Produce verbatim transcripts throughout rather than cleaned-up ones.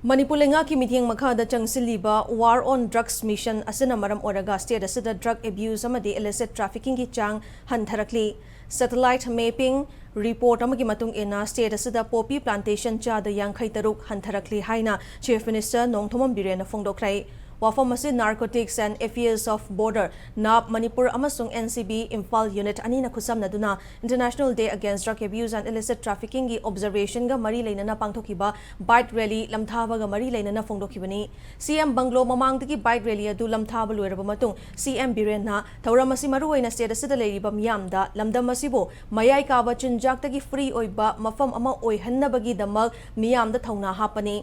ꯃꯅꯤꯄꯨꯔ ꯂꯩꯉꯥꯛꯀꯤ ꯃꯤꯠꯌꯦꯡ ꯃꯈꯥꯗ ꯆꯪꯁꯤꯜꯂꯤꯕ War on Drugs Mission ꯑꯁꯤꯅ ꯃꯔꯝ ꯑꯣꯏꯔꯒ state ꯑꯁꯤꯗ drug abuse ꯑꯃꯗꯤ illicit traffickingꯒꯤ ꯆꯥꯡ ꯍꯟꯊꯔꯛꯂꯤ꯫ Satellite mapping report ꯑꯃꯒꯤ ꯃꯇꯨꯡ ꯏꯟꯅ, state ꯑꯁꯤꯗ poppy plantation ꯆꯥꯗ ꯌꯥꯡꯈꯩ ꯇꯔꯨꯛ ꯍꯟꯊꯔꯛꯂꯤ ꯍꯥꯏꯅ Chief Minister ꯅꯣꯡꯊꯣꯝꯕꯝ ꯕꯤꯔꯦꯟꯅ ꯐꯣꯡꯗꯣꯛꯈ꯭ꯔꯦ꯫ ꯋꯥꯐꯝ ꯑꯁꯤ Narcotics and Affairs of Border, NAB, Manipur ꯑꯃꯁꯨꯡ N C B Imphal unit ꯑꯅꯤꯅ ꯈꯨꯠꯁꯝꯅꯗꯨꯅ International Day Against Drug Abuse and Illicit Traffickingꯒꯤ observationꯒ ꯃꯔꯤ ꯂꯩꯅꯅ ꯄꯥꯡꯊꯣꯛꯈꯤꯕ bike rally ꯂꯝꯊꯥꯕꯒ ꯃꯔꯤ ꯂꯩꯅꯅ ꯐꯣꯡꯗꯣꯛꯈꯤꯕꯅꯤ꯫ C M bungalow ꯃꯃꯥꯡꯗꯒꯤ bike rally ꯑꯗꯨ ꯂꯝꯊꯥꯕ ꯂꯣꯏꯔꯕ ꯃꯇꯨꯡ, C M ꯕꯤꯔꯦꯟꯅ ꯊꯧꯔꯝ ꯑꯁꯤ ꯃꯔꯨꯑꯣꯏꯅ state ꯑꯁꯤꯗ ꯂꯩꯔꯤꯕ ꯃꯤꯌꯥꯝꯗ ꯂꯝꯗꯝ ꯑꯁꯤꯕꯨ ꯃꯌꯥꯏ ꯀꯥꯕ ꯆꯤꯟꯖꯥꯛꯇꯒꯤ free ꯑꯣꯏꯕ ꯃꯐꯝ ꯑꯃ ꯑꯣꯏꯍꯟꯅꯕꯒꯤꯗꯃꯛ ꯃꯤꯌꯥꯝꯗ ꯊꯧꯅꯥ ꯍꯥꯞꯄꯅꯤ꯫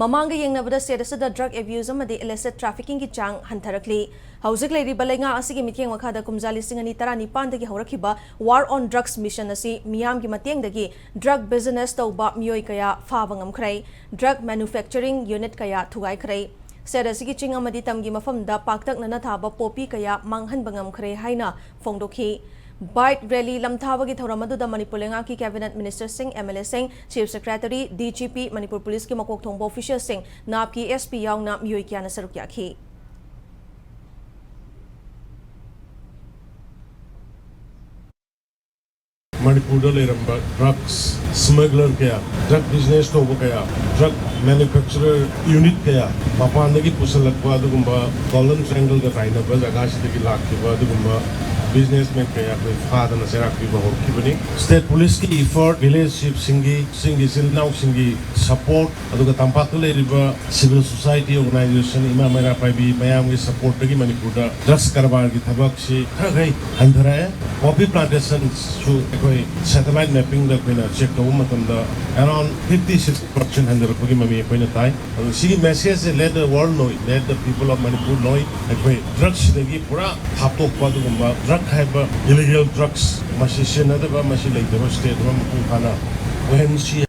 ꯃꯃꯥꯡꯒ ꯌꯦꯡꯅꯕꯗ state ꯑꯁꯤꯗ drug abuse ꯑꯃꯗꯤ illicit traffickingꯒꯤ ꯆꯥꯡ ꯍꯟꯊꯔꯛꯂꯤ꯫ ꯍꯧꯖꯤꯛ ꯂꯩꯔꯤꯕ ꯂꯩꯉꯥꯛ ꯑꯁꯤꯒꯤ ꯃꯤꯠꯌꯦꯡ ꯃꯈꯥꯗ ꯀꯨꯝꯖꯥ ꯂꯤꯁꯤꯡ ꯑꯅꯤ ꯇꯔꯥꯅꯤꯄꯥꯟꯗꯒꯤ ꯍꯧꯔꯛꯈꯤꯕ War on Drugs Mission ꯑꯁꯤ ꯃꯤꯌꯥꯝꯒꯤ ꯃꯇꯦꯡꯗꯒꯤ drug business ꯇꯧꯕ ꯃꯤꯑꯣꯏ ꯀꯌꯥ ꯐꯥꯕ ꯉꯝꯈ꯭ꯔꯦ꯫ Drug manufacturing unit ꯀꯌꯥ ꯊꯨꯒꯥꯏꯈ꯭ꯔꯦ꯫ State ꯑꯁꯤꯒꯤ ꯆꯤꯡ ꯑꯃꯗꯤ ꯇꯝꯒꯤ ꯃꯐꯝꯗ ꯄꯥꯛꯇꯛꯅꯅ ꯊꯥꯕ poppy ꯀꯌꯥ ꯃꯥꯡꯍꯟꯕ ꯉꯝꯈ꯭ꯔꯦ ꯍꯥꯏꯅ ꯐꯣꯡꯗꯣꯛꯈꯤ꯫ Bike rally ꯂꯝꯊꯥꯕꯒꯤ ꯊꯧꯔꯝ ꯑꯗꯨꯗ ꯃꯅꯤꯄꯨꯔ ꯂꯩꯉꯥꯛꯀꯤ cabinet ministerꯁꯤꯡ, M L Aꯁꯤꯡ, Chief Secretary, D G P, Manipur policeꯀꯤ ꯃꯀꯣꯛ ꯊꯣꯡꯕ officialꯁꯤꯡ, NABꯀꯤ S P ꯌꯥꯎꯅ ꯃꯤꯑꯣꯏ ꯀꯌꯥꯅ ꯁꯔꯨꯛ ꯌꯥꯈꯤ꯫ ꯃꯅꯤꯄꯨꯔꯗ ꯂꯩꯔꯝꯕ drugs smuggler ꯀꯌꯥ, drug business ꯇꯧꯕ ꯀꯌꯥ, drug manufacturer unit ꯀꯌꯥ ꯃꯄꯥꯟꯗꯒꯤ ꯄꯨꯁꯤꯜꯂꯛꯄ, ꯑꯗꯨꯒꯨꯝꯕ Golden Triangleꯒ ꯇꯥꯏꯅꯕ ꯖꯒꯥꯁꯤꯗꯒꯤ ꯂꯥꯛꯈꯤꯕ ꯑꯗꯨꯒꯨꯝꯕ businessman ꯀꯌꯥ ꯑꯩꯈꯣꯏ ꯐꯥꯗꯅ ꯆꯩꯔꯥꯛ ꯄꯤꯕ ꯍꯧꯔꯛꯈꯤꯕꯅꯤ꯫ State policeꯀꯤ effort, village chiefꯁꯤꯡꯒꯤ, ꯆꯤꯡꯒꯤ ꯏꯆꯤꯜ ꯏꯅꯥꯎꯁꯤꯡꯒꯤ support, ꯑꯗꯨꯒ ꯇꯝꯄꯥꯛꯇ ꯂꯩꯔꯤꯕ civil society organization, ꯏꯃꯥ ꯃꯩꯔꯥ ꯄꯥꯏꯕꯤ ꯃꯌꯥꯝꯒꯤ supportꯇꯒꯤ ꯃꯅꯤꯄꯨꯔꯗ drugs ꯀꯔꯕꯥꯔꯒꯤ ꯊꯕꯛꯁꯤ ꯈꯔ ꯈꯔ ꯍꯟꯊꯔꯛꯑꯦ꯫ Poppy plantationꯁꯨ ꯑꯩꯈꯣꯏ satellite mappingꯗ ꯑꯩꯈꯣꯏꯅ check ꯇꯧꯕ ꯃꯇꯝꯗ around fifty sixty percent ꯍꯟꯊꯔꯛꯄꯒꯤ ꯃꯃꯤ ꯑꯩꯈꯣꯏꯅ ꯇꯥꯏ꯫ ꯑꯗꯨ ꯁꯤꯒꯤ messageꯁꯦ let the world know, let the people of Manipur know꯫ ꯑꯩꯈꯣꯏ drugsꯁꯤꯗꯒꯤ ꯄꯨꯔꯥ ꯊꯥꯞꯇꯣꯛꯄ, ꯑꯗꯨꯒꯨꯝꯕ drug ꯍꯥꯏꯕ illegal drugs ꯃꯁꯤ ꯁꯤꯖꯤꯟꯅꯗꯕ, ꯃꯁꯤ ꯂꯩꯇꯕ state ꯑꯃ ꯃꯄꯨꯡ ꯐꯥꯅ ꯑꯣꯏꯍꯟꯁꯤ꯫